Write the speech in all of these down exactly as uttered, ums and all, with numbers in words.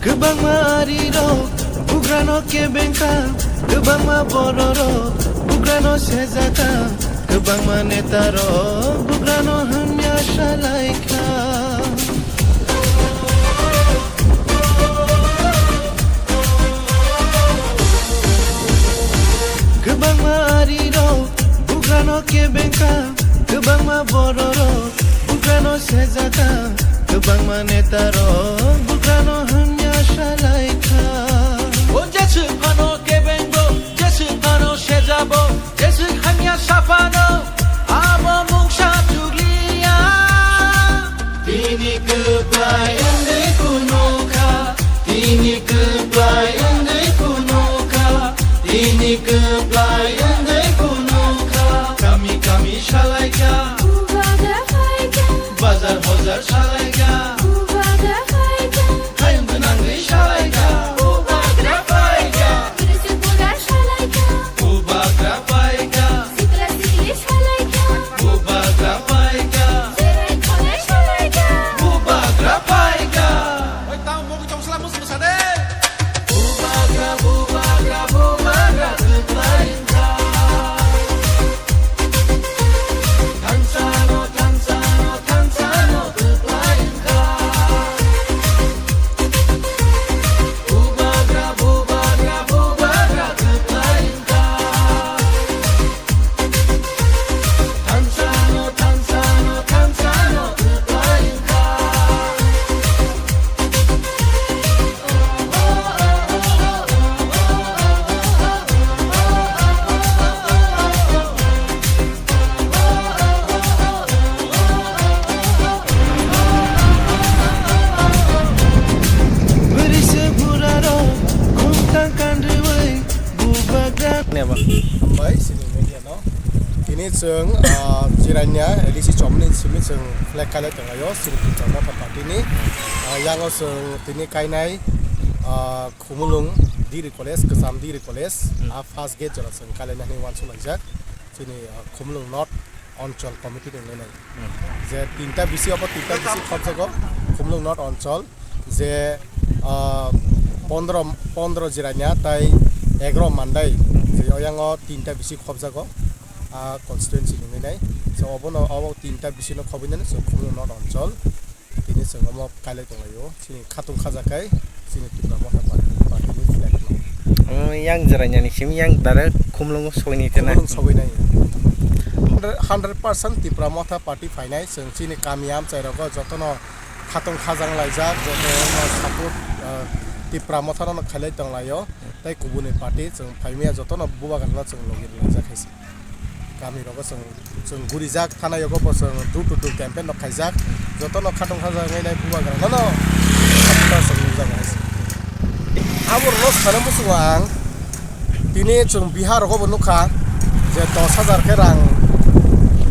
Kwbangma arirok bugrano kebengkha, kwbangma bororok bugrano sejaka, kwbangma netarok bugrano hamya salaikha. Kwbangma arirok bugrano kebengkha, kwbangma bororok bugrano sejaka, kwbangma netarok bugrano hamya salaikha. O jeswk phano kebengbo, jeswk phano sejabo, jeswk hamya saphano, abo mungsa chukliya. Tini kwplai wngwi phunukha, tini kwplai wngwi phunukha, tini kwplai wngwi phunukha. Kami kami salaikha, Bubagra phaikha, bazar bazar salaikha, Bubagra phaikha, hayung gwnangwi salaikha, Bubagra phaikha. Bubagra phaikha. Sikla sikli salaikha. Bubagra phaikha. Jirai khonai salaikha. Bubagra phaikha. Oi, tamo mokol tong sala mus musa de. Bubagra, bubagra, bubagra kwplai wngkha. Thansano, thansano, thansano kwplai wngkha. Bubagra, bubagra, bubagra kwplai wngkha. Thansano, thansano, thansano kwplai wngkha. Bwrwi se burarok khungtang kanrwi bubagra. Hambai, sini media no. Tini chwng, ah, Jirania A D C chomni simi chwng flag kailai tonglaio, sini Tipra Motha Party ni. Ah, yango chwng tini kainai, ah, Khumulwng Degree College, Kwcham Degree College, Hmm. ah, first gate jora chwng kailainani wansuk laijak. Chini, ah, Khumulwng North Onchol Committee ni nai. Hmm. Je tinta bisi obo tinta bisi khobjago Khumulwng North Onchol. Je, ah, pondro, pondro Jirania tai egaro Mandai. Je oyango tinta bisi khobjago, ah, constituency ni nai. So obono, obo tinta bisi no khobinani so Khumulwng North Onchol. Tini chwng omo kailai tonglaio, chini khatung khajakai, chini Tipra Motha Party, party ni flag no. Omo yang Jirania ni simi yang direct Khumulwngo sogwi ni tena. Khumulwng sogwi nai. Hundred, hundred percent Tipra Motha Party phainai, chwng chini kami amchai rogo jotono khatung khajang laijak, jotono support, ah, Tipra Motha no khailai tonglaio, tei kubuni party chwng phaimaya jotono bubagrano chwng logi laijak hai se. Kami rogo chwng, chwng gurijak thana yogo bo chwng door to door campaign rok khaijak. Jotono khatung khajak wngwi nai bubagra nono khatung khajak chwng nukjak hai se. Abo rwno sana muchungo ang tini chwng Bihar rogo bo nukha je dos hajar khe rang,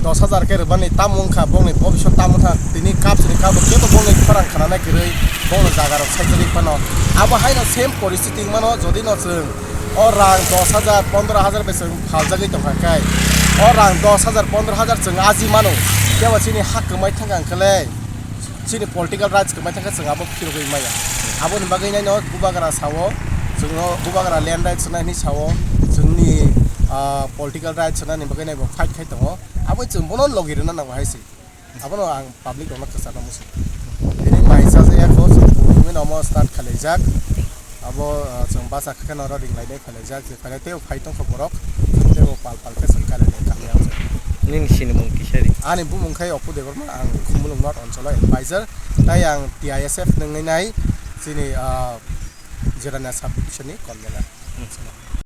dos hajar khe rwmani tamo wngkha bongni bobiswt tamo wngkha tini kap sini kap kebo bongni khorang khananai kwrwi bongni jaga rok saijagwi phano abo haino same poristhiti wngmano jodi no chwng O rang dos hajar, pondro hajar bai chwng phaljagwi tongkha khe, o rang dos hajar, pondro hajar chwng aji mano, kebo chini hak kwmai thangkha hwnkhe le, chini political rights kwmai thangkhe chwng abo phirogwi maya. Aboni bagwi naino bubagra sao, chwngno bubagra land rights rwna hinwi sao, chwngni, ah, political rights rwnani bagwi naibo fight khai tongo. Aboni chwng bono logi rwna nango hai se. Abono ang public rokno kwchangno muchungo. Tini mai chajakya kho chwng bumungni nomo start khailaijak. Abo, ah, chwng bachakha khe norok ringlainai khailaijak. Je khailai teibo phai tongkha borok. Teibo pal pal khe chwng kailainai khamya. Nini sinimung kisa di? Ani bumung khai Opu Debbarma, ang Khumulwng North Oncholo advisor. Tai ang T I S F nungwi nai chini, ah, Jirania sub division ni convener. Hmm.